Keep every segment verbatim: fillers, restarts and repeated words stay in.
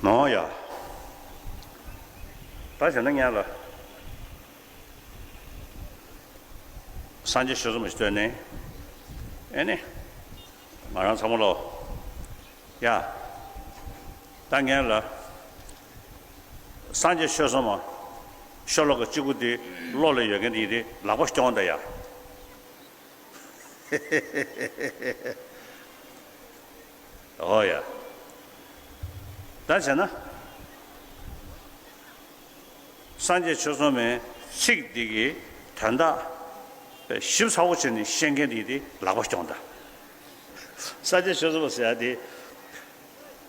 ནོ་ཡ། ད་བྱས་ན་ངས་ལ། སངས་རྒྱས་ཆོས་གསུམ་ཞིག་བཏོན་ནས། ཨེ་ནི། ང་རང་ཚང་མ་ལོ། ཡ། ད་ངས་ལ། སངས་རྒྱས་ཆོས་གསུམ་མ། ཤོ་ལོ་ཀ་གཅིག་པུ་དེ་བློ་ལ་ཡོད་མཁན་དེ་ཡིན་དེ་ལག་པ་སྐྱོང་ད་ཡ། ཨོ་ཡ། ད་བྱས་ན། སངས་རྒྱས་ཆོས་གསུམ་མའི་ཚིག་འདི་གི་དོན་དག་ཞིབ་ཚགས་པོ་བྱས་ནས་ཤེས་མཁན་འདི་དེ་ལག་པ་སྐྱོང་དང་། སངས་རྒྱས་ཆོས་གསུམ་ཟེར་ཡ་དེ་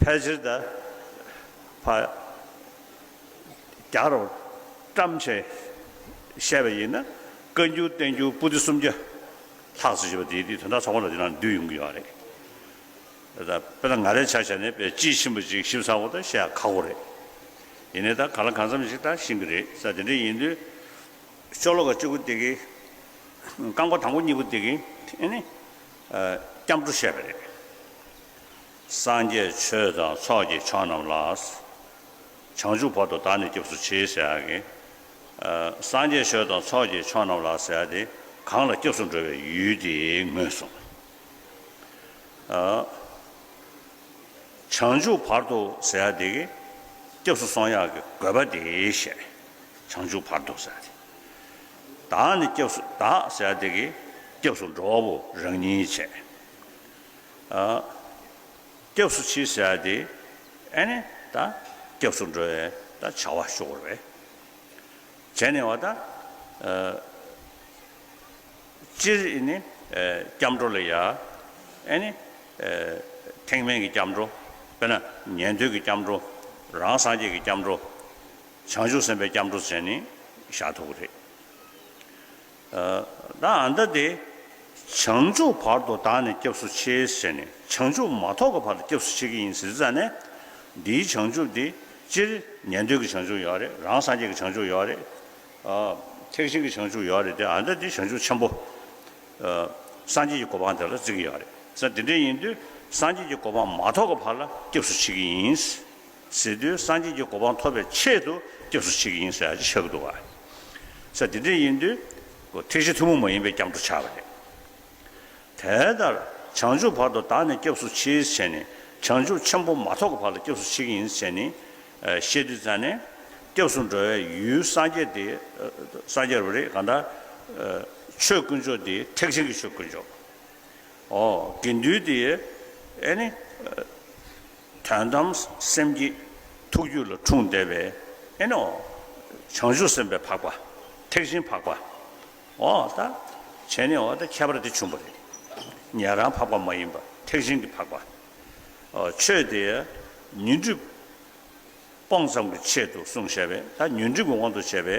ཕལ་ཆེར་ད་ཕ་རྒྱག་རོགས་བཀྲམ་བྱས་བཤད་པ་ཡིན་ན། བཀའ་འགྱུར་བསྟན་འགྱུར་པོ་ཏི་སུམ་བརྒྱ་ལྷག་ཙམ་ཞིག་པ་དེ་དེ་དོན་དག་ཚང་མ་ལ་དེ་ནང་འདུས་ཡོང་གི་ཡོད་རེད། ད་དཔེར་ན་ང་རའི་ཆ་བཞག་ནས་དཔེ་དཔྱིས་ཕྱིན་པ་ཅིག་ཞིབ་ཚགས་པོ་ད་བཤད་ཁག་པོ་རེད། ཡིན་ནའི་ད་ག་ལ་གང་འཚམ་ཞིག་ད་ཤེས་ཀྱི་རེད་ས། དེ་འདྲ་ཡིན་དུས། ཤོ་ལོ་ཀ་གཅིག་པུ་དེ་གི། རྐང་པ་དང་པོ་གཉིས་པོ་དེ་གི། ཨེ་ནི། སྐྱབས་འགྲོ་བཤད་པ་རེད། སངས་རྒྱས་ཆོས་དང་ཚོགས་ཀྱི་མཆོག་རྣམས་ལ། བྱང་ཆུབ་བར་དུ་བདག་ནི་སྐྱབས་སུ་མཆི་ཟེར་ཡག་གི། སངས་རྒྱས་ཆོས་དང་ཚོགས་ཀྱི་མཆོག་རྣམས་ལ་ཟེར་ཡག་དེ་གང་ལ་སྐྱབས་སུ་འགྲོ་བའི་ཡུལ་དེ་ངོས་བཟུང་། བྱང་ཆུབ་བར་དུ་ཟེར་ཡག་དེ་གི་སྐྱབས་སུ་སོང་ཡག་གི་དགོས་པ་དེ་བཤད། བྱང་ཆུབ་བར་དུ་ཟེར་ཡག་དེ། བདག་ནི་སྐྱབས་སུ་བདག་ཟེར་ཡག་དེ་གི་སྐྱབས་སུ་འགྲོ་བ་པོ་རང་ཉིད་བྱས། སྐྱབས་སུ་མཆི་ཟེར་ཡག་དེ་ཨེ་ནི་ད་སྐྱབས་སུ་འགྲོ་བའི་ད་བྱ་བ་ཤོར་བས། བྱས་ནས་བ་ད། སྤྱིར་ཨེ་ནི། སྐྱབས་འགྲོ་ལ་ཡ། ཨེ་ནི། ཐེག་དམན་གྱི་སྐྱབས་འགྲོ། དཔེར་ན་ཉན་ཐོས་ཀྱི་སྐྱབས་འགྲོ། རང་སངས་རྒྱས་ཀྱི་སྐྱབས་འགྲོ། བྱང་ཆུབ་སེམས་དཔའི་སྐྱབས་འགྲོ་བྱས་ནས་བཞག་ཐུབ་ཀྱི་རེད། ད་ཨ་ད་དེ། བྱང་ཆུབ་བར་དུ་བདག་ནི་སྐྱབས་སུ་མཆི་ཟེར་ནས་བྱང་ཆུབ་མ་ཐོབ་ཀྱི་བར་དུ་སྐྱབས་སུ་མཆི་གི་ཡིན་ཟེར་ཙང་ནས། འདིའི་བྱང་ཆུབ་འདི་སྤྱིར་ཉན་ཐོས་ཀྱི་བྱང་ཆུབ་ཡོད་རེད། རང་སངས་རྒྱས་ཀྱི་བྱང་ཆུབ་ཡོད་རེད། ཐེག་ཆེན་གྱི་བྱང་ཆུབ་ཡོད་རེད་དེ། ཨ་ད་འདི་བྱང་ཆུབ་ཆེན་པོ། སངས་རྒྱས་ཀྱི་གོ་འཕང་དེ་ལ་བརྩི་གི་ཡོད་རེད་ས། འདི་འདྲ་ཡིན་དུས་སངས་རྒྱས་ཀྱི་གོ་འཕང་མ་ཐོབ་ཀྱི་བར་ལ་སྐྱབས་སུ་མཆི་གི་ཡིན། ཟེར་དུས་སངས་རྒྱས་ཀྱི་གོ་འཕང་ཐོབ་པའི་ཆེད་དུ་སྐྱབས་སུ་མཆི་གི་ཡིན་ཟེར་ཡག་ཅིག་ཆགས་ཀྱི་འདུག་ག་ས། དེ་འདྲ་ཡིན་དུས་ཐེག་ཆེན་ཐུན་མོང་མ་ཡིན་པའི་སྐྱབས་འགྲོ་ཆགས་པ་རེད། དེ་ལྟར་བྱང་ཆུབ་བར་དུ་བདག་ནི་སྐྱབས་སུ་མཆི་ཟེར་ནས་བྱང་ཆུབ་ཆེན་པོ་མ་ཐོབ་ཀྱི་བར་ལ་སྐྱབས་སུ་མཆི་གི་ཡིན་ཟེར་ནས་བཤད་དུས་ཙང་ནས། སྐྱབས་སུ་འགྲོ་བའི་ཡུལ་སངས་རྒྱས་དེ། སངས་རྒྱས་རེད་གང་ལྟར། ཆོས་དཀོན་མཆོག་དེ་ཐེག་ཆེན་གྱི་ཆོས་དཀོན་མཆོག་ཨོ། དགེ་འདུན་དེ་ཨེ་ནི། དོན་དམ་སེམས་བསྐྱེད་ཐུགས་རྒྱུད་ལ་འཁྲུངས་བསྡད་པའི་ཨེ་ནི། ཨོ། བྱང་ཆུབ་སེམས་དཔའི་འཕགས་པ། ཐེག་ཆེན་འཕགས་པ། ཨོ་ད། བྱས་ནས་ཨོ་ད་ཁྱད་པར་དེ་བྱུང་བ་རེད། ཉན་རང་འཕགས་པ་མ་ཡིན་པ་ཐེག་ཆེན་གྱི་འཕགས་པ། ཨོ་ཆོས་དེ་ཉོན་སྒྲིབ་སྤོང་ཙམ་གྱི་ཆེད་དུ་གསུངས་བཞག་པས། ད་ཉོན་སྒྲིབ་ཀྱི་དབང་དུ་བྱས་པའི་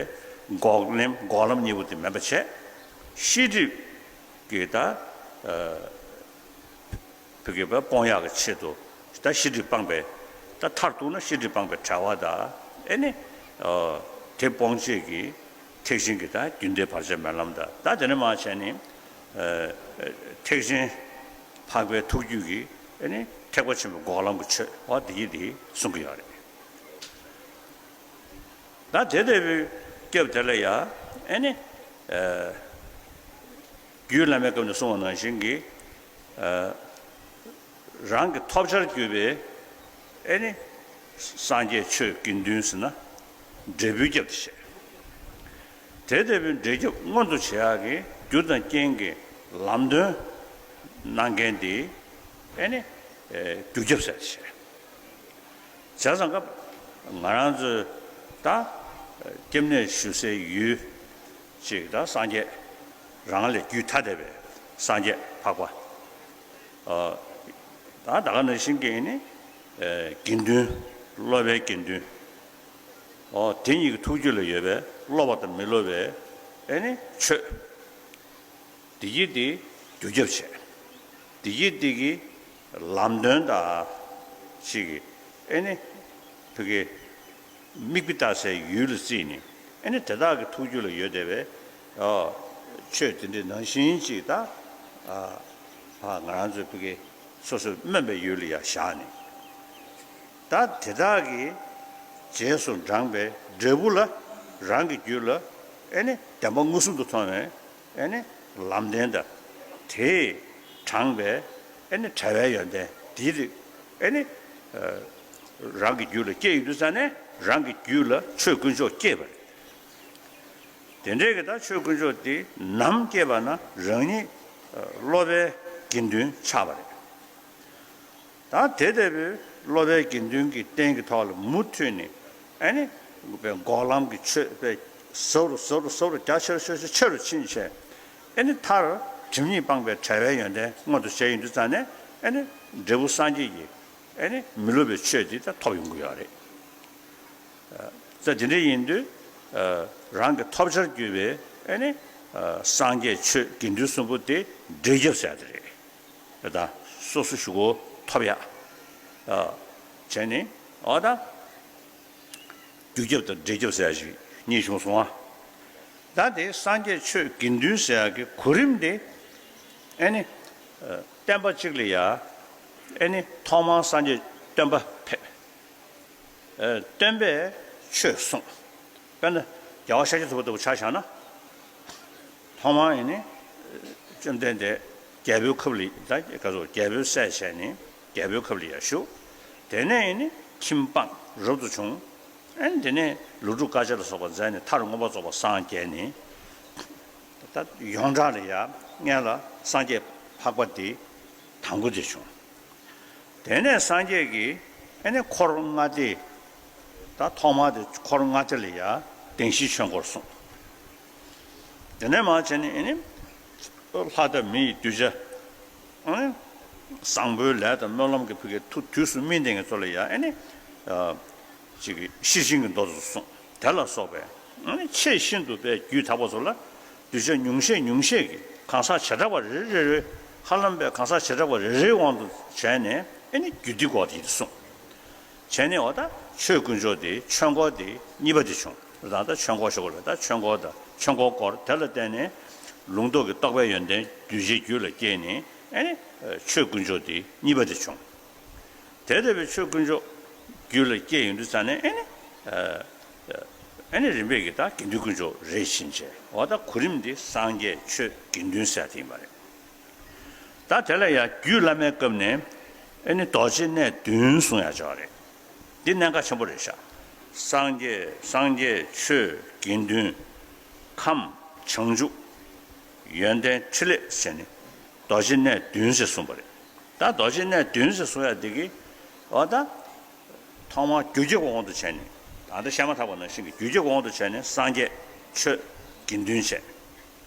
འགོག་ལམ་འགོག་ལམ་གཉིས་པོ་དེ་མིན་པ་བྱས། ཤེས་སྒྲིབ་ཀྱི་ད། བོད་ཀྱི་བ་སྤོང་ཡག་གི་ཆེད་དུ་ད་ཤེས་སྒྲིབ་སྤངས་པས། ད་མཐར་གཏུགས་ན་ཤེས་སྒྲིབ་སྤངས་པའི་བྱ་བ་དང་ཨེ་ནི། དེ་སྤོང་བྱེད་ཀྱི་ཐེག་ཆེན་གྱི་ད་རྒྱུན་མཐའི་བར་ཆད་མེད་ལམ་དང་། ད་དེ་ནས་མར་བྱས་ནས། ཐེག་ཆེན་འཕགས་པའི་ཐུགས་རྒྱུད་ཀྱི་ཨེ་ནི་ཐེག་པ་ཆེན་པོའི་འགོག་ལམ་གྱི་ཆོས་འོ་དེ་ཡི་དེ་གསུང་གི་ཡོད་རེད། ད་དེ་ལྟ་བུའི་སྐབས་དེ་ལ་ཡང་ཨེ་ནི། རྒྱུད་བླ་མའི་སྐབས་ནས་གསུངས་པ་ནང་བཞིན་གྱི། རང་གི་ཐོབ་བྱར་གྱུར་པའི་ཨེ་ནི། སངས་རྒྱས་ཆོས་དགེ་འདུན་ཟེར་ན་འབྲས་བུའི་སྐྱབས་དེ་བྱས། དེ་ལྟ་བུའི་འབྲས་སྐྱབས་མངོན་དུ་བྱེད་ཡག་གི་རྒྱུ་དང་རྐྱེན་གྱི་ལམ་སྟོན་གནང་མཁན་དེ་ཨེ་ནི། རྒྱུ་སྐྱབས་ཟེར་བྱས། བྱས་ཙང་སྐབས་ང་རང་ཚོས་ད་སྐྱབས་གནས་ཞུ་སའི་ཡུལ་ཅིག་ད་སངས་རྒྱས་རང་ལས་རྒྱུད་ཐ་དད་པའི་སངས་རྒྱས་འཕགས་པ། ད་ད་ག་ནང་བཞིན་གྱི་ནི་དགེ་འདུན་སློབ་པའི་དགེ་འདུན། དེ་གཉིས་ཀྱི་ཐུགས་རྒྱུད་ལ་ཡོད་པའི་སློབ་པ་དང་མི་སློབ་པའི་ཨེ་ནི་ཆོས། དེ་ཡིས་དེ་རྒྱུ་རྒྱབ་བྱས། དེ་ཡིས་དེ་གི་ལམ་སྟོན་དང་ཅིག་གི་ཨེ་ནི་བུ་གི་མིག་དཔེ་ལྟ་སའི་ཡུལ་ལ་བརྩིས་ནས་ཨེ་ནི་དེ་དག་གི་ཐུགས་རྒྱུད་ལ་ཡོད་བསྡད་པའི་ཨ་ཆོས་དེ་འདྲའི་ནང་བཞིན་ཅིག་ད་ཨ་ང་རང་ཚོའི་བུ་གི་སོ་སོའི་སྨོན་པའི་ཡུལ་ལ་ཡང་བཞག་ནས། ད་དེ་དག་གི་རྗེས་སུ་འབྲངས་པའི་འབྲས་བུ་ལ་རང་གི་རྒྱུད་ལ་ཨེ་ནི་བདེན་པ་མངོན་སུམ་དུ་མཐོང་བའི་ཨེ་ནི་ལམ་བདེན་དང་དེས་དྲངས་པའི་ཨེ་ནི་བྲལ་བའི་ཡོན་ཏན་དེའི་རིགས་ཨེ་ནི་རང་གི་རྒྱུད་ལ་སྐྱེས་ཡོང་དུས་ཙ་ནས་རང་གི་རྒྱུད་ལ་ཆོས་དཀོན་མཆོག་སྐྱེས་པ་རེད། དེ་འདྲའི་གི་ད་ཆོས་དཀོན་མཆོག་དེ་ནམ་སྐྱེས་པ་ན་རང་ཉིད་སློབ་པའི་དགེ་འདུན་ཆགས་པ་རེད། ད་དེ་ལྟ་བུའི་སློབ་པའི་དགེ་འདུན་གྱི་རྟེན་གྱི་ཐོག་ལ་མུ་མཐུད་ནས་ཨེ་ནི་དཔེ་འགོག་ལམ་གྱི་ཆོས་དཔེ་ཟབ་རུ་ཟབ་རུ་ཟབ་རུ་རྒྱ་ཆེ་རུ་ཆེ་རུ་ཆེ་རུ་ཕྱིན་བྱས་ཨེ་ནི་མཐར་སྒྲིབ་གཉིས་སྤངས་པའི་བྲལ་བའི་ཡོན་ཏན་མངོན་དུ་བྱས་ཡོང་དུས་ཙ་ནས་ཨེ་ནི་འབྲས་བུ་སངས་རྒྱས་ཀྱི་ཨེ་ནི་མི་སླུ་བའི་ཆོས་འདི་ད་ཐོབ་ཡོང་གི་ཡོད་རེད། ད་དེ་འདྲ་ཡིན་དུས་རང་གི་ཐོབ་བྱར་གྱུར་པའི་ཨེ་ནི་སངས་རྒྱས་ཆོས་དགེ་འདུན་གསུམ་པོ་དེ་འབྲས་ཁྱབ་ཟེར་ཡ་དེ་རེད། ད་སོ་སོ་ཞུ་གོ་ཐོབ་ཡ། བྱས་ནས་འོ་ད་རྒྱུ་ཁྱབ་དང་འབྲས་ཁྱབ་ཟེར་ཡ་ཞིག་གཉིས་བྱུང་སོང་ཨ། ད་དེ་སངས་རྒྱས་ཆོས་དགེ་འདུན་ཟེར་ཡ་གི་གོ་རིམ་དེ་ཨེ་ནི་བསྟན་པ་གཅིག་ལ་ཡ་ཨེ་ནི་ཐོག་མར་སངས་རྒྱས་སྟོན་པ་ཕེབས། སྟོན་པས་ཆོས་གསུངས། དཔེར་ན་རྒྱལ་བ་ཤཱཀྱ་ཐུབ་པ་ལྟ་བུ་ཆ་བཞག་ན། ཐོག་མར་ཡིན་ནི། བཅོམ་ལྡན་འདས་རྒྱལ་པོའི་ཁབ་ལ་ད་ག་ཚོད་རྒྱལ་པོའི་སྲས་བྱས་ནས་རྒྱལ་པོའི་ཁབ་ལ་ཡར་བཞུགས། དེ་ནས་ཡིན་ནི་ཁྱིམ་སྤངས་རབ་ཏུ་བྱུང་། ཨེ་དེ་ནས་ལོ་དྲུག་དཀའ་སྤྱད་ལ་སོགས་པ་མཛད་ནས་མཐར་མངོན་པར་རྫོགས་པར་སངས་རྒྱས་ནས། ད་ཡོངས་གྲགས་ལ་ཡང་སྔོན་ལ་སངས་རྒྱས་འཕགས་པ་དེ་དང་པོ་དེ་བྱུང་། དེ་ནས་སངས་རྒྱས་ཀྱིས་ཨེ་ནས་འཁོར་ལྔ་སྡེ། ད་ཐོག་མར་དེ་འཁོར་ལྔ་སྡེ་ལ་ཡང་བདེན་བཞིའི་ཆོས་འཁོར་གསུངས། དེ་ནས་མར་བྱས་ནས་ཨེ་ནི། ལྷ་དང་མི་ཡི་གདུལ་བྱ། ཨེ་ནི། བཟང་པོའི་ལས་དང་སྨོན་ལམ་གྱི་ཕུགས་ཀྱི་ཐུགས་དུས་སུ་སྨིན་ལྡན་གྱི་ཚོགས་ལ་ཡང་ཨེ་ནི། ཅིག་གི་ཤེར་ཕྱིན་གྱི་མདོ་ཚོ་གསུངས། དེ་ལ་སོགས་པའི་ཨེ་ནི་ཆེས་ཤིན་ཏུ་པའི་རྒྱུད་དག་པ་ཚོ་ལ་གདུལ་བྱ་ཉུང་ཤས་ཉུང་ཤས་ཀྱིས་གང་ཟག་བྱེ་བྲག་པ་རེ་རེ་རེ་ཧ་ལམ་པའི་གང་ཟག་བྱེ་བྲག་པ་རེ་རེའི་དབང་དུ་བྱས་ནས་ཨེ་ནི་རྒྱུད་སྡེ་འགོག་དེ་གསུངས། བྱས་ནས་འོ་ད་ཆོས་དཀོན་མཆོག་དེ་ཆོས་འཁོར་དེ་གཉིས་པ་དེ་བྱུང་། ད་ད་ཆོས་འཁོར་ཞུ་དགོས་རེད། ད་ཆོས་འཁོར་དང་ཆོས་འཁོར་སྐོར་དེ་ལ་བརྟེན་ནས་ལུང་རྟོགས་ཀྱི་རྟོགས་པའི་ཡོན་ཏན་གདུལ་བྱའི་རྒྱུད་ལ་སྐྱེས་ནས་ཨེ་ནི་ཆོས་དཀོན་མཆོག་དེ་གཉིས་པ་དེ་བྱུང་། དེ་ལྟ་བུའི་ཆོས་དཀོན་མཆོག་རྒྱུད་ལ་སྐྱེས་ཡོང་དུས་ཙ་ནས་ཨེ་ནི་ཨེ་ནི་རིམ་པས་ཀྱི་ད་དགེ་འདུན་དཀོན་མཆོག་རེད་ཕྱིན་ཆད་འོ་ད་གོ་རིམ་འདི་སངས་རྒྱས་ཆོས་དགེ་འདུན་ཟེར་དེ་ཡིན་པ་རེད། ད་དེ་ལ་ཡང་རྒྱུད་བླ་མའི་སྐབས་ནས་ཨེ་ནི་རྡོ་རྗེ་གནས་བདུན་གསུང་ཡ་ཅིག་ཡོད་རེད། འདི་གནད་འགག་ཆེན་པོ་རེད་ཤག་སངས་རྒྱས་སངས་རྒྱས་ཆོས་དགེ་འདུན། ཁམས་བྱང་ཆུབ། ཡོན་ཏན་ཕྲིན་ལས་ཟེར་ནས་རྡོ་རྗེ་གནས་བདུན་ཟེར་གསུངས་པ་རེད། ད་རྡོ་རྗེ་གནས་བདུན་ཟེར་གསུང་ཡ་འདི་གི་འོ་ད། ཐོག་མར་རྒྱུ་རྒྱབ་དབང་དུ་བྱས་ནས་ད་ལྟ་བཤད་མ་ཐག་པ་ནང་བཞིན་གྱི་རྒྱུ་རྒྱབ་དབང་དུ་བྱས་ནས་སངས་རྒྱས་ཆོས་དགེ་འདུན་བྱས།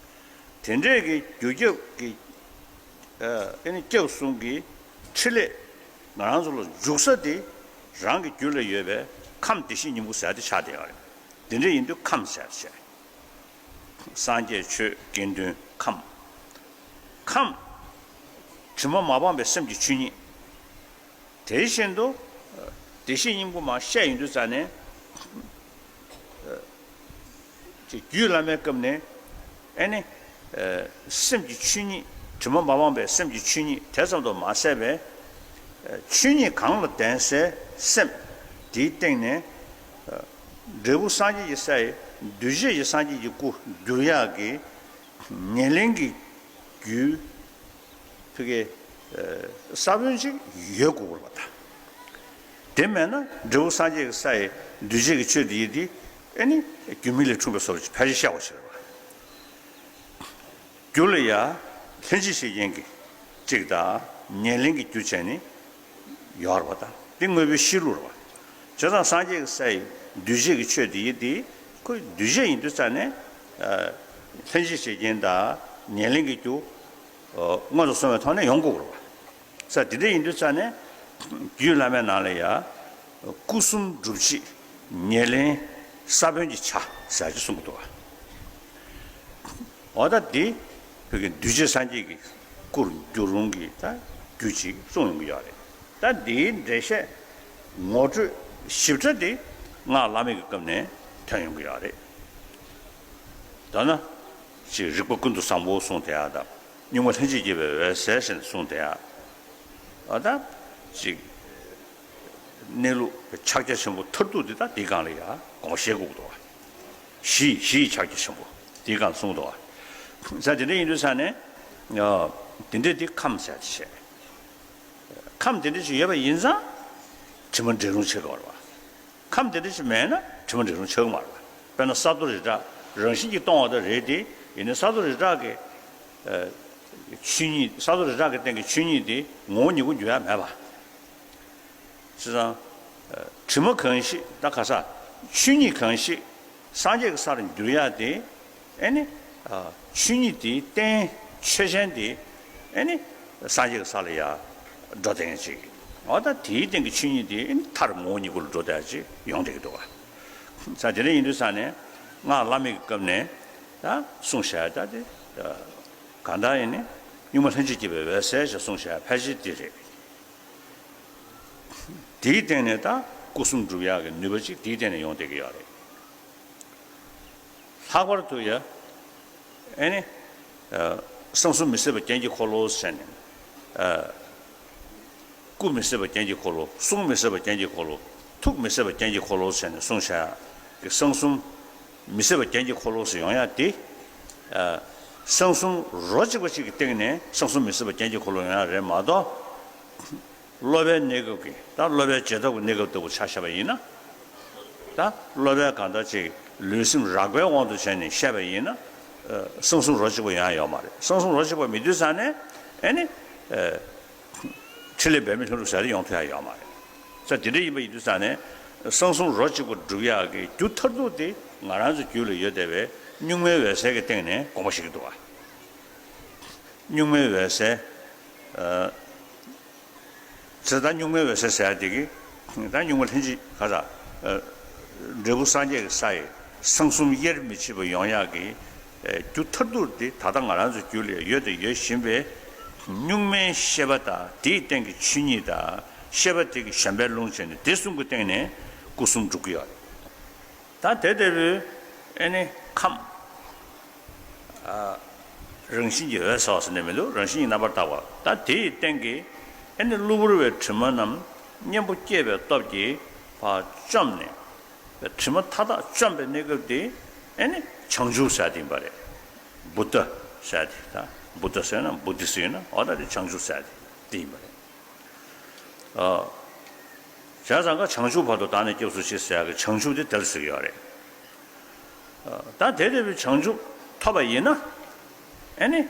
དེ་འདྲས་ཀྱི་རྒྱུ་རྒྱབ་ཀྱི་ཨེ་ནི་སྐྱབས་གསུམ་གྱི་ཕྲིན་ལས་ང་རང་ཚོ་ལ་འཇུག་ས་དེ་རང་གི་རྒྱུད་ལ་ཡོད་པའི་ཁམས་བདེ་གཤེགས་སྙིང་པོ་ཟེར་དེ་ཆགས་བསྡད་ཡོད་རེད། དེ་འདྲས་ཡིན་དུས་ཁམས་ཟེར་བྱས། སངས་རྒྱས་ཆོས་དགེ་འདུན་ཁམས། ཁམས། དྲི་མ་མ་སྤངས་པའི་སེམས་ཀྱི་ཆོས་ཉིད། དེ་བཞིན་དུ། བདེ་གཤེགས་སྙིང་པོ་མར་བཤད་ཡོང་དུས་ཙ་ནས། ཅིག་རྒྱུད་བླ་མའི་སྐབས་ནས། ཨེ་ནི། སེམས་ཀྱི་ཆོས་ཉིད་དྲི་མ་མ་སྤངས་པའི་སེམས་ཀྱི་ཆོས་ཉིད་དེ་ཙམ་དུ་མ་ཟད་པའི། ཆོས་ཉིད་གང་ལ་ལྡན་སའི་སེམས་དེའི་སྟེང་ནས། འབྲས་བུ་སངས་རྒྱས་ཀྱི་ས་ཡི་འདུས་བྱས་ཀྱི་སངས་རྒྱས་ཀྱི་སྐུ་འགྱུར་ཡག་གི་ཉེར་ལེན་གྱི་རྒྱུའི་ཕ་གི་ས་བོན་ཅིག་ཡོད་དགོས་པ་དང་། དེ་མེད་ན་འབྲས་བུ་སངས་རྒྱས་ཀྱི་ས་ཡི་འདུས་བྱས་ཀྱི་ཆོས་དེ་ཡི་དེ་ཨེ་ནི་རྒྱུ་མེད་ལས་འཁྲུངས་པའི་བཟོ་འདྲ་ཅིག་ཕལ་ཆེར་ཤར་བ་ཞིག་རེད་པ། རྒྱུ་ལ་ཡ་ལྷན་ཅིག་བྱེད་རྐྱེན་གྱི་གཅིག་དང་ཉེར་ལེན་གྱི་རྒྱུ་བྱས་ནས་ཡོད་རེད་པ་དང་། འདི་དངོས་པོའི་གཤིས་ལུགས་རེད་པ། བྱས་ཙང་སངས་རྒྱས་ཀྱི་ས་ཡི་འདུས་བྱས་ཀྱི་ཆོས་དེ་ཡི་དེ་ཁོ་འདུས་བྱས་ཡིན་དུས་ཙ་ནས་ལྷན་ཅིག་བྱེད་རྐྱེན་དང་ཉེར་ལེན་གྱི་རྒྱུ་མངོན་དུ་སོང་བའི་ཐོག་ནས་ཡོང་དགོས་རེད་པ། ས་དེ་འདྲ་ཡིན་དུས་ཙ་ནས་རྒྱུད་བླ་མའི་ནང་ལ་ཡ་སྐུ་གསུམ་སྒྲུབ་བྱེད་ཉེར་ལེན་ས་བོན་གྱི་ཆ་ཟེར་གྱི་གསུང་གི་འདུག་པ། འོ་ད་འདི་བོད་ཀྱི་འདུས་བྱས་སངས་རྒྱས་ཀྱི་སྐུར་འགྱུར་རུང་གི་ད་རྒྱུ་ཅིག་གསུང་ཡོང་གི་ཡོད་རེད། ད་འདིའི་འགྲེལ་བཤད་ངོ་སྤྲོད་ཞིབ་ཕྲ་འདི་སྔགས་བླ་མེད་ཀྱི་སྐབས་ནས་ཐོན་ཡོང་གི་ཡོད་རེད། ད་ན་ཅིག་རིག་པ་ཀུན་ཏུ་བཟང་པོ་གསུངས་དེ་ཡག་དང་གཉུག་མ་ལྷན་ཅིག་སྐྱེས་པའི་འོད་ཟེར་ཞེས་གསུངས་དེ་ཡག་འོ་ད་ཅིག་གནས་ལུགས་ཕྱག་རྒྱ་ཆེན་པོ་མཐར་ཐུག་འདི་དག་འདིའི་སྒང་ལ་ཡང་དགོངས་པ་བཞེས་དགོས་ཀྱི་འདུག་བ། གཞི་གཞི་ཡི་ཕྱག་རྒྱ་ཆེན་པོ་འདིའི་སྒང་ལ་གསུངས་འདུག་བ། ས་དེ་འདྲ་ཡིན་དུས་ས་ནས་དེ་འདྲ་འདི་ཁམས་ཟེར་ཡ་དེ་བྱས། ཁམས་དེ་འདྲ་ཞིག་ཡོད་པ་ཡིན་ཙང་དྲི་མ་འདྲེན་རུང་ཆགས་ཀྱི་ཡོད་རེད་བ། ཁམས་དེ་འདྲ་ཞིག་མེད་ན་དྲི་མ་འདྲེན་རུང་ཆགས་ཀྱི་མ་རེད་བ། དཔེར་ན་ས་རྡོ་རི་བྲག་རང་བཞིན་གྱིས་སྟོང་བ་དང་རེད་དེ། ཡིན་ནའི་ས་རྡོ་རི་བྲག་གི་ཆོས་ཉིད། ས་རྡོ་རི་བྲག་གི་སྟེང་གི་ཆོས་ཉིད་དེ་ངོ་བོ་ཉིད་སྐུ་འགྱུར་ཡ་མེད་པ། བྱས་ཙང་དྲི་མ་གང་ཞིག་ད་ག་ས་ཆོས་ཉིད་གང་ཞིག་སངས་རྒྱས་ཀྱི་སར་འགྱུར་ཡ་དེ། ཨེ་ནི། ཆོས་ཉིད་དེའི་རྟེན་ཆོས་ཅན་དེ། ཨེ་ནི། སངས་རྒྱས་ཀྱི་ས་ལ་ཡ་འགྲོ་བསྡད་མཁན་ཅིག་འོ་ད་དེའི་སྟེང་གི་ཆོས་ཉིད་དེ་ཨེ་ནི་མཐར་ངོ་བོ་ཉིད་སྐུ་ལ་འགྲོ་བསྡད་ཅིག་ཡོང་བསྡད་ཀྱི་འདུག་བ། ས་དེ་འདྲ་ཡིན་དུས་ས་ནས་སྔགས་བླ་མེད་ཀྱི་སྐབས་ནས་ད་གསུངས་བཞག་ད་དེ། གང་ལྟར་ཡིན་ནི་གཉུག་མ་ལྷན་ཅིག་སྐྱེས་པའི་འོད་གསལ་ཞེས་གསུངས་བཞག་ཕལ་ཆེར་འདི་རེད། དེའི་སྟེང་ནས་ད་སྐུ་གསུམ་སྒྲུབ་ཡག་གི་ནུས་པ་ཅིག་དེའི་སྟེང་ནས་ཡོང་བསྡད་ཀྱི་ཡོད་རེད། ལྷག་པར་དུ་ཡ། ཨེ་ནི། གསང་གསུམ་མི་ཟད་པ་རྒྱན་གྱི་འཁོར་ལོ་ཟེར་ནས། སྐུ་མི་ཟད་པ་རྒྱན་གྱི་འཁོར་ལོ། གསུང་མི་ཟད་པ་རྒྱན་གྱི་འཁོར་ལོ། ཐུགས་མི་ཟད་པ་རྒྱན་གྱི་འཁོར་ལོ་ཟེར་ནས་གསུངས་བཞག་གི་གསང་གསུམ་མི་ཟད་པ་རྒྱན་གྱི་འཁོར་ལོ་ཟེར་ཡོང་ཡ་དེ། གསང་གསུམ་རོ་གཅིག་པ་གཅིག་གི་སྟེང་ནས་གསང་གསུམ་མི་ཟད་པ་རྒྱན་གྱི་འཁོར་ལོ་ཡོང་ཡ་རེད་མ་གཏོགས། སློབ་པའི་གནས་སྐབས་ཀྱི་ད་སློབ་པའི་རྗེས་ཐོབ་ཀྱི་གནས་སྐབས་ལྟ་བུ་ཆ་བཞག་པ་ཡིན་ན། ད་སློབ་པའི་གང་ལྟར་ཅིག་ལུས་སེམས་རགས་པའི་དབང་དུ་བྱས་ནས་བཤད་པ་ཡིན་ན། གསང་གསུམ་རོ་གཅིག་པ་ཡང་ཡོད་མ་རེད། གསང་གསུམ་རོ་གཅིག་པ་མེད་དུས་ཙང་ནས་ཨེ་ནི། ཕྲིན་ལས་འབད་མེད་ལྷུན་གྲུབ་ཟེར་ཡོང་ཐུབ་ཡ་ཡོད་མ་རེད། ས་དེ་འདྲ་ཡིན་པ་ཡིན་དུས་ཙང་ནས་གསང་གསུམ་རོ་གཅིག་པ་སྒྲུབ་ཡག་གི་རྒྱུ་མཐར་ཐུག་དེ་ང་རང་ཚོའི་རྒྱུད་ལ་ཡོད་བསྡད་པའི་གཉུག་མའི་འོད་གསལ་གྱི་སྟེང་ནས་དགོངས་པ་བཞེས་ཀྱི་འདུག་བ། གཉུག་མའི་འོད་གསལ། ཚེ་ད་གཉུག་མའི་འོད་གསལ་ཟེར་ཡ་དེ་གི། ད་གཉུག་མ་ལྷན་ཅིག་ག་ས། འབྲས་བུ་སངས་རྒྱས་ཀྱི་ས་ཡི་གསང་གསུམ་དབྱེར་མི་ཕྱེད་པ་ཡོང་ཡག་གི། རྒྱུ་མཐར་ཐུག་དེ་ད་ལྟ་ང་རང་ཚོའི་རྒྱུད་ལ་ཡོད་དང་ཡོད་བཞིན་པའི་གཉུག་མའི་ཤེས་པ་དང་དེའི་སྟེང་གི་ཆོས་ཉིད་དང་ཤེས་པ་དེ་གི་གཞན་པའི་ལུང་བྱས་ནས་དེ་གསུམ་གྱི་སྟེང་ནས་སྐུ་གསུམ་སྒྲུབ་ཀྱི་ཡོད་རེད། ད་དེ་ལྟ་བུའི་ཨེ་ནི་ཁམས། རང་བཞིན་གྱི་འོད་གསལ་བ་ཟེར་ནས་མི་འདུག་རང་བཞིན་གྱི་རྣམ་པར་དག་པ། ད་དེ་ཡི་སྟེང་གི་ཨེ་ནི་གློ་བུར་བའི་དྲི་མ་རྣམས་གཉེན་པོ་བསྐྱེད་པའི་སྟོབས་ཀྱིས་ཕར་བཅོམ་ནས། དྲི་མ་མཐའ་དག་བཅོམ་པའི་གནས་སྐབས་དེ་ཨེ་ནི་བྱང་ཆུབ་ཟེར་དེ་ཡིན་པ་རེད། བུདྡྷ་ཟེར་དེ་ད་བུདྡྷ་ཟེར་ན་བུ་དི་ཟེར་ན་འོ་ད་དེ་བྱང་ཆུབ་ཟེར་དེ་དེ་ཡིན་པ་རེད། བྱས་ཙང་ཀ་བྱང་ཆུབ་བར་དུ་བདག་ནི་སྐྱབས་སུ་མཆི་ཟེར་ཡག་གི་བྱང་ཆུབ་དེ་དེར་ཟེར་གྱི་ཡོད་རེད། ད་དེ་ལྟ་བུའི་བྱང་ཆུབ་ཐོབ་པ་ཡིན་ན། ཨེ་ནི།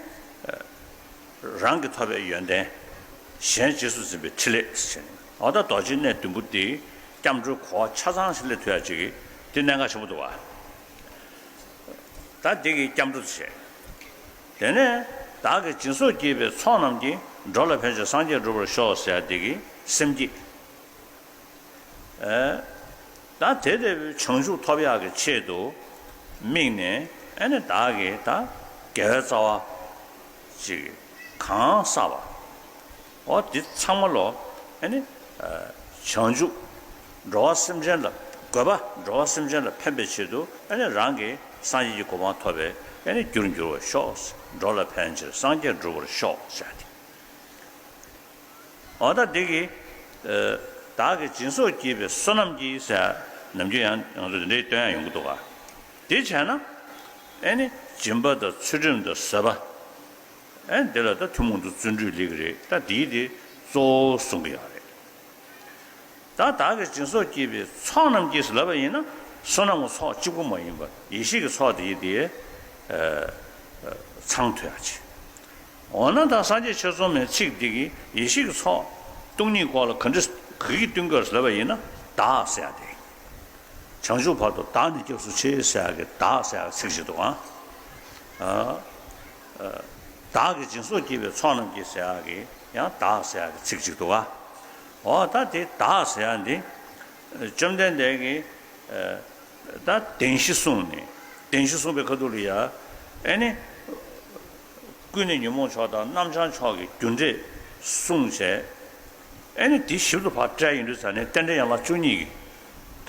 རང་གིས་ཐོབ་པའི་ཡོན་ཏན། གཞན་རྗེས་སུ་འཛིན་པའི་ཕྲིན་ལས་ཟེར་ནས་འོ་ད་རྡོ་རྗེ་གནས་བདུན་པོ་དེ་སྐྱབས་འགྲོའི་གོ་བ་ཆ་ཚང་ཞིག་སླེབས་ཐུབ་ཡག་ཅིག་གི་དེ་གནད་འགག་ཆེན་པོ་འདུག་བ། ད་འདི་གི་སྐྱབས་འགྲོ་བྱས། དེ་ནས་བདག་གིས་སྦྱིན་སོགས་བགྱིས་པའི་ཚོགས་རྣམས་ཀྱིས། འགྲོ་ལ་ཕན་ཕྱིར་སངས་རྒྱས་འགྲུབ་པར་ཤོག་ཟེར་ཡ་འདི་གི་སེམས་བསྐྱེད། ཨེ། ད་དེ་ལྟ་བུའི་བྱང་ཆུབ་ཐོབ་ཡག་གི་ཆེད་དུ་དམིགས་ནས་ཨེ་ནི་བདག་གིས་ད་དགེ་བའི་རྩ་བ་ཅིག་གང་བསགས་པ། འོ་འདི་ཚང་མ་ལོ་ཨེ་ནི། བྱང་ཆུབ། འགྲོ་བ་སེམས་ཅན་ལ་དགོས་པ་འགྲོ་བ་སེམས་ཅན་ལ་ཕན་པའི་ཆེད་དུ་ཨེ་ནི་རང་གི་སངས་རྒྱས་ཀྱི་གོ་འཕང་ཐོབ་པའི་ཨེ་ནི་རྒྱུར་འགྱུར་བར་ཤོག་འགྲོ་ལ་ཕན་ཕྱིར་སངས་རྒྱས་འགྲུབ་པར་ཤོག་ཟེར་ཏེ། འོ་ད་འདི་གི། བདག་གིས་སྦྱིན་སོགས་བགྱིས་པའི་བསོད་ནམས་ཀྱིས་ཟེར། ནམ་རྒྱུན་ཡང་ང་ཚོ་འདི་འདྲའི་སྟོན་ཡང་ཡོང་གི་འདུག་ག་དེ་བྱས་ན། ཨེ་ནི་སྦྱིན་པ་དང་ཚུལ་ཁྲིམས་དང་བཟོད་པ། ཨེ་འདི་ལ་ད་ཐུན་མོང་དུ་བརྩོན་འགྲུས་ལེགས་རེད། ད་འདིའི་དེ་གཙོ་བོ་གསུང་གི་ཡོད་རེད། ད་བདག་གིས་སྦྱིན་སོགས་བགྱིས་པའི་ཚོགས་རྣམས་ཀྱིས་ལབ་པ་ཡིན་ན་བསོད་ནམས་ཀྱི་ཚོགས་གཅིག་པུ་མ་ཡིན་པར་ཡེ་ཤེས་ཀྱི་ཚོགས་དེ་ཡི་དེ་ཚང་ཐུབ་ཡག་ཆེད། འོ་ན་ད་སངས་རྒྱས་ཆོས་ཚོགས་མའི་ཚིག་འདི་གིས་ཡེ་ཤེས་ཀྱི་ཚོགས་སྟོང་ཉིད་སྐོར་ལ་ག་འདྲ་ག་གིས་སྟོན་དགོས་ལབ་པ་ཡིན་ན་བདག་ཟེར་ཡག་དེ། བྱང་ཆུབ་བར་དུ་བདག་ནི་སྐྱབས་སུ་མཆི་ཟེར་ཡག་གི་བདག་ཟེར་ཡག་གི་ཚིག་ཅིག་འདུག་ཨ། བདག་གིས་སྦྱིན་སོགས་བགྱིས་པའི་ཚོགས་རྣམས་ཀྱིས་ཟེར་ཡག་གི་ཡང་བདག་ཟེར་ཡག་གི་ཚིག་ཅིག་འདུག་ཨ། འོ་ད་དེ་བདག་ཟེར་ཡག་འདི། བཅོམ་ལྡན་འདས་ཀྱིས། ད་བདེན་བཞི་གསུངས་ནས། བདེན་བཞི་གསུངས་པའི་ཁ་ཐུག་ལ་ཡ། ཨེ་ནི། ཀུན་ནས་ཉོན་མོངས་ཕྱོགས་དང་རྣམ་བྱང་ཕྱོགས་ཀྱི་རྒྱུ་འབྲས་གསུངས་བྱས། ཨེ་ནི་དེ་ཞིབ་ཏུ་ཕར་བཀྲལ་ཡོང་དུས་ཙ་ནས་རྟེན་འབྲེལ་ཡན་ལག་བཅུ་གཉིས་ཀྱི་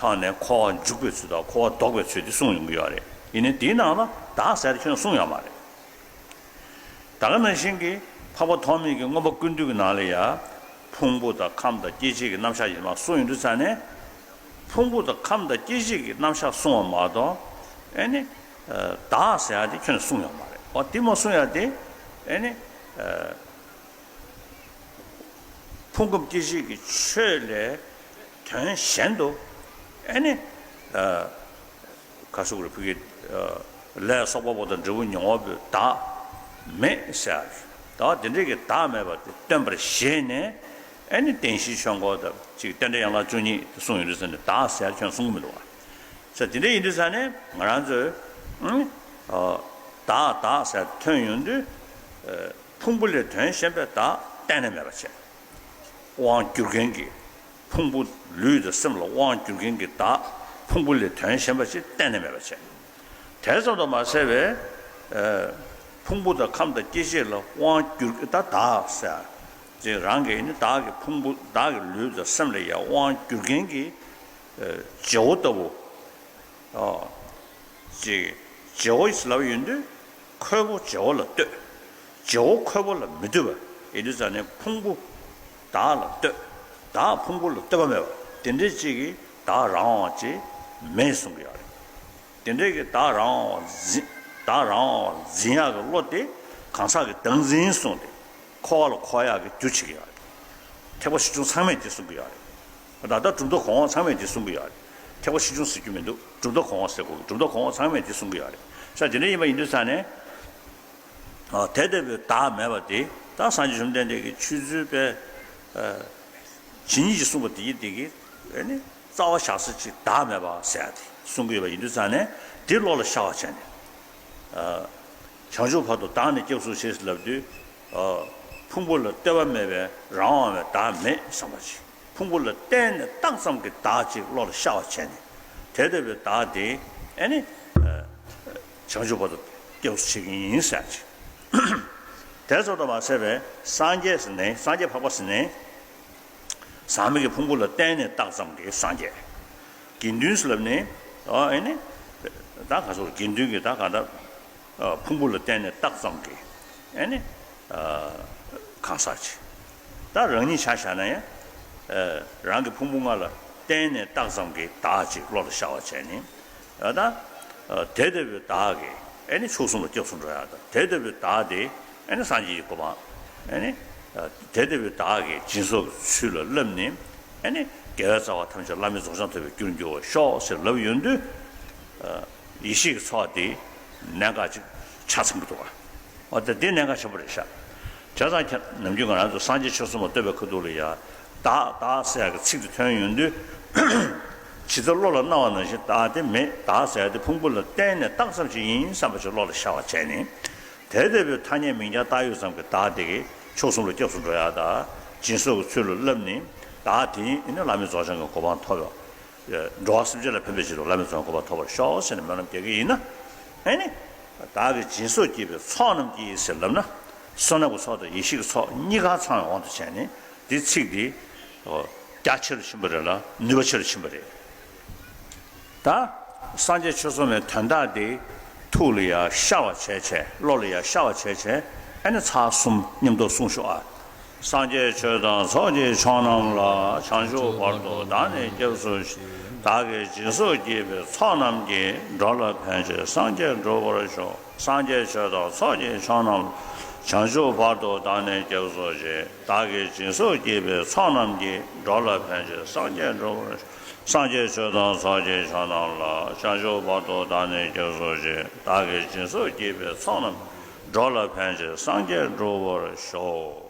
ཐོག་ནས་འཁོར་བ་འཇུག་པའི་ཚུལ་དང་འཁོར་བ་ལྡོག་པའི་ཚུལ་དེ་གསུངས་ཡོང་གི་ཡོད་རེད། ཡིན་ནའི་དེའི་ནང་ལ་བདག་ཟེར་ཁྱོན་གསུངས་ཡོད་མ་རེད། ད་ག་ནང་བཞིན་གྱི་འཕགས་པ་ཐོགས་མེད་ཀྱི་མངོན་པ་ཀུན་བཏུས་ཀྱི་ནང་ལ་ཡ། ཕུང་པོ་དང་ཁམས་དང་སྐྱེ་མཆེད་ཀྱི་རྣམ་གཞག་ཡིན་མ་གསུངས་ཡོང་དུས་ཙང་ནས། ཕུང་པོ་དང་ཁམས་དང་སྐྱེ་མཆེད་ཀྱི་རྣམ་གཞག་གསུངས་པ་མ་གཏོགས། ཨེ་ནི། བདག་ཟེར་ཡ་དེ་ཁྱོན་ནས་གསུངས་ཡོད་མ་རེད། འོ་དེ་མ་གསུངས་ཡ་དེ། ཨེ་ནི། ཕུང་ཁམས་སྐྱེ་མཆེད་ཀྱི་ཆོས་ལས་དོན་གཞན་དུ། ཨེ་ནི། ག་ཟེར་དགོས་རེད། ཕ་གི། ལས་གསོག་པ་པོ་དང་འབྲས་བུ་མྱོང་བ་པོའི་བདག་མེད་ཟེར་ཡ་རེད། ད་དེ་འདྲའི་གི་བདག་མེད་པ་དེ་སྟོན་པར་བཞེད་ནས། ཨེ་ནི་བདེན་བཞིའི་ཆོས་འཁོར་དང་གཅིག་རྟེན་འབྲེལ་ཡན་ལག་བཅུ་གཉིས་དེ་གསུངས་ཡོང་དུས་ཙང་ནས་བདག་ཟེར་ཡ་ཁྱོན་གསུང་གི་མི་འདུག་བ། ས་དེ་འདྲ་ཡིན་དུས་ཙང་ནས་ང་རང་ཚོས། ཨང་། བདག་བདག་ཟེར་ཐོན་ཡོང་དུས། ཕུང་པོ་ལས་དོན་གཞན་པའི་བདག་གཏན་ནས་མེད་པ་བྱས། དབང་སྒྱུར་མཁན་གྱི། ཕུང་པོ་ལུས་དང་སེམས་ལ་དབང་སྒྱུར་མཁན་གྱི་བདག་ཕུང་པོ་ལས་དོན་གཞན་པ་ཞིག་གཏན་ནས་མེད་པ་བྱས། དེ་ཙམ་དུ་མ་ཟད་པའི། ཕུང་པོ་དང་ཁམས་དང་སྐྱེ་མཆེད་ལ་དབང་སྒྱུར་ད་བདག་ཟེར། ཅིག་རང་གི་ནི་བདག་གི་ཕུང་པོ་བདག་གི་ལུས་དང་སེམས་ལ་ཡང་དབང་སྒྱུར་མཁན་གྱི། བྱེད་པོ་ལྟ་བུ། ཨོ། ཅིག་བྱེད་པོ་ལབ་ཡོང་དུས། ཁོལ་པོ་བྱེད་པོ་ལ་ལྟོས། བྱེད་པོ་ཁོལ་པོ་ལ་མི་ལྟོས་པ་ཡིན་དུས་ཙང་ནས་ཕུང་པོ་བདག་ལ་ལྟོས། བདག་ཕུང་པོ་ལ་ལྟོས་པ་མེད་པ་དེ་འདྲའི་ཅིག་གིས་བདག་རང་དབང་ཅིག་མེད་གསུང་གི་ཡོད་རེད། དེ་འདྲའི་གི་བདག་རང་དབང་འཛིན། བདག་རང་དབང་འཛིན་ཡག་གི་བློ་དེ་གང་ཟག་གི་བདག་འཛིན་གསུངས་ཏེ། འཁོར་བ་ལ་འཁོར་ཡག་གི་རྒྱུ་བྱེད་ཀྱི་ཡོད་རེད། ཐེག་པ་ཆེ་ཆུང་ཚང་མས་དེ་གསུང་གི་ཡོད་རེད། ད་ལྟ་གྲུབ་མཐའ་གོང་འོག་ཚང་མས་དེ་གསུང་གི་ཡོད་རེད། ཐེག་པ་ཆེ་ཆུང་ཟེར་རྒྱུ་མི་འདུག་གྲུབ་མཐའ་གོང་འོག་ཟེར་དགོས་ཀྱི། གྲུབ་མཐའ་གོང་འོག་ཚང་མས་དེ་གསུང་གི་ཡོད་རེད། ས་དེ་འདྲ་ཡིན་པ་ཡིན་དུས་ཙང་ནས། ཨ། དེ་ལྟ་བུའི་བདག་མེད་པ་དེ་ད་སངས་རྒྱས་བཅོམ་ལྡན་འདས་ཀྱིས་ཆོས་ཚུལ་པའི། ཨ། ཇི་སྙེད་ཅིག་གསུངས་པ་དེ་ཡི་དེ་གི། ཨེ་ནི། རྩ་བ་བཞག་ས་ཅིག་བདག་མེད་པ་ཟེར་ཡ་དེ་གསུང་གི་ཡོད་པ་ཡིན་དུས་ཙང་ནས་དེ་བློ་ལ་ཤར་བ་བྱས་ནས། ཨ། བྱང་ཆུབ་བར་དུ་བདག་ནི་སྐྱབས་སུ་མཆི་ཟེར་ལབ་དུས། ཨ། ཕུང་པོ་ལ་ལྟོས་པ་མེད་པའི་རང་དབང་བའི་བདག་མེད་བསམ་པ་ཅིག་ཕུང་པོ་ལ་བརྟེན་ནས་བཏགས་ཙམ་གྱི་བདག་ཅིག་བློ་ལ་ཤར་བ་བྱས་ནས། དེ་ལྟ་བུའི་བདག་དེ། ཨེ་ནི། ཨ། བྱང་ཆུབ་བར་དུ་སྐྱབས་སུ་མཆི་གི་ཡིན་ཟེར་ཅིག་དེ་ཙམ་དུ་མ་ཟད་པའི་སངས་རྒྱས་ཟེར་ནས། སངས་རྒྱས་འཕགས་པ་ཟེར་ནས། ཟག་མེད་ཀྱི་ཕུང་པོ་ལ་བརྟེན་ནས་བཏགས་ཙམ་གྱི་སངས་རྒྱས། དགེ་འདུན་ཟེར་ལབ་ནས། ཨ། ཨེ་ནི། ད་ག་ཚོད་དགེ་འདུན་གྱི་ད་ག་ད། ཨ། ཕུང་པོ་ལ་བརྟེན་ནས་བཏགས་ཙམ་གྱི། ཨེ་ནི། ཨ། གང་ཟག་ཅིག་ད་རང་ཉིད་ཆ་བཞག་ན་ཡང་། ཨ། རང་གི་ཕུང་པོ་ལྔ་ལ་བརྟེན་ནས་བཏགས་ཙམ་གྱི་བདག་ཅིག་བློ་ལ་ཤར་བ་བྱས་ནས། ཨ། ད། ཨ། དེ་ལྟ་བུའི་བདག་གིས་ཨེ་ནི་མཆོག་གསུམ་ལ་སྐྱབས་སུ་འགྲོ་ཡག་དང་། དེ་ལྟ་བུའི་བདག་དེ་ཨེ་ནི་སངས་རྒྱས་ཀྱི་གོ་འཕང་། ཨེ་ནི། ཨ། དེ་ལྟ་བུའི་བདག་གིས་སྦྱིན་སོགས་ཀྱི་ཚུལ་ལ་བསླབས་ནས། ཨེ་ནི། དགེ་བའི་རྩ་བ་ཐམས་ཅད་བླ་མེད་རྫོགས་བྱང་ཐོབ་པའི་རྒྱུར་འགྱུར་བར་ཤོག་ཟེར་ལབ་ཡོང་དུས། ཨ། ཡེ་ཤེས་ཀྱི་ཚོགས་དེ་གནད་འགག་ཅིག་ཆགས་ཚར་གྱི་འདུག་བ། འོ་ད་དེ་གནད་འགག་ཆེན་པོ་རེད་ཤག་བྱས་ཙང་ཁྱེད་ནམ་རྒྱུན་ང་རང་ཚོ་སངས་རྒྱས་ཆོས་གསུམ་ལ་བསྟོད་པའི་ཁ་ཐུག་ལ་ཡ། བདག་བདག་ཟེར་ཡག་གི་ཚིག་དེ་ཐོན་ཡོང་དུས། ཇི་ལྟར་བློ་ལ་སྣང་བ་ནང་བཞིན་བདག་དེ་མེད། བདག་ཟེར་ཡག་དེ་ཕུང་པོ་ལ་བརྟེན་ནས་བཏགས་ཙམ་ཞིག་ཡིན་བསམ་པ་ཞིག་བློ་ལ་ཤར་བ་བྱས་ནས། དེ་ལྟ་བུའི་ཐ་སྙད་མིང་རྐྱང་བཏགས་ཡོད་ཙམ་གྱི་བདག་དེ་གིས་མཆོག་གསུམ་ལ་སྐྱབས་སུ་འགྲོ་ཡག་དང་། སྦྱིན་སོགས་ཀྱི་ཚུལ་ལ་བསླབས་ནས། བདག་དེ་ཡིས་ནི་བླ་མེད་རྫོགས་བྱང་གི་གོ་འཕང་ཐོབ་ཡག་འགྲོ་བ་སེམས་ཅན་ལ་ཕན་པའི་ཕྱིར་དུ་བླ་མེད་རྫོགས་པའི་གོ་འཕང་ཐོབ་པར་ཤོག་ཟེར་ནས་སྨོན་ལམ་རྒྱག་གི་ཡིན་ན། ཨེ་ནི། བདག་གིས་སྦྱིན་སོགས་བགྱིས་པའི་ཚོགས་རྣམས་ཀྱིས་ཟེར་ལབ་ན། བསོད་ནམས་ཀྱི་ཚོགས་དང་ཡེ་ཤེས་ཀྱི་ཚོགས་གཉིས་ཀ་ཚང་བའི་དབང་དུ་བྱས་ནས་འདི་ཚིག་འདི། ཨོ། རྒྱ་ཆེ་རུ་ཕྱིན་པ་རེད་ལ་ནུས་པ་ཆེ་རུ་ཕྱིན་པ་རེད། ད། སངས་རྒྱས་ཆོས་གསུམ་པའི་དོན་དག་འདི་ཐུགས་ལ་ཡང་ཤར་བ་བྱས་བྱས། བློ་ལ་ཡང་ཤར་བ་བྱས་བྱས། ཨེ་ནི་ཚར་གསུམ་མཉམ་དུ་གསུངས་ཤོག་ཨ། སངས་རྒྱས་ཆོས་དང་ཚོགས་ཀྱི་མཆོག་རྣམས་ལ། བྱང་ཆུབ་བར་དུ་བདག་ནི་སྐྱབས་སུ་མཆི། བདག་གིས་སྦྱིན་སོགས་བགྱིས་པའི་ཚོགས་རྣམས་ཀྱིས། འགྲོ་ལ་ཕན་ཕྱིར་སངས་རྒྱས་འགྲུབ་པར་ཤོག་སངས་རྒྱས་ཆོས་དང་ཚོགས་ཀྱི་མཆོག་རྣམས་ལ། བྱང་ཆུབ་བར་དུ་བདག་ནི་སྐྱབས་སུ་མཆི། བདག་གིས་སྦྱིན་སོགས་བགྱིས་པའི་ཚོགས་རྣམས་ཀྱིས། འགྲོ་ལ་ཕན་ཕྱིར་སངས་རྒྱས་འགྲུབ་པར་ཤོག་སངས་རྒྱས་ཆོས་དང་ཚོགས་ཀྱི་མཆོག་རྣམས་ལ། བྱང་ཆུབ་བར་དུ་བདག་ནི་སྐྱབས་སུ་མཆི། བདག་གིས་སྦྱིན་སོགས་བགྱིས་པའི་ཚོགས་རྣམས། འགྲོ་ལ་ཕན་ཕྱིར་སངས་རྒྱས་འགྲུབ་པར་ཤོག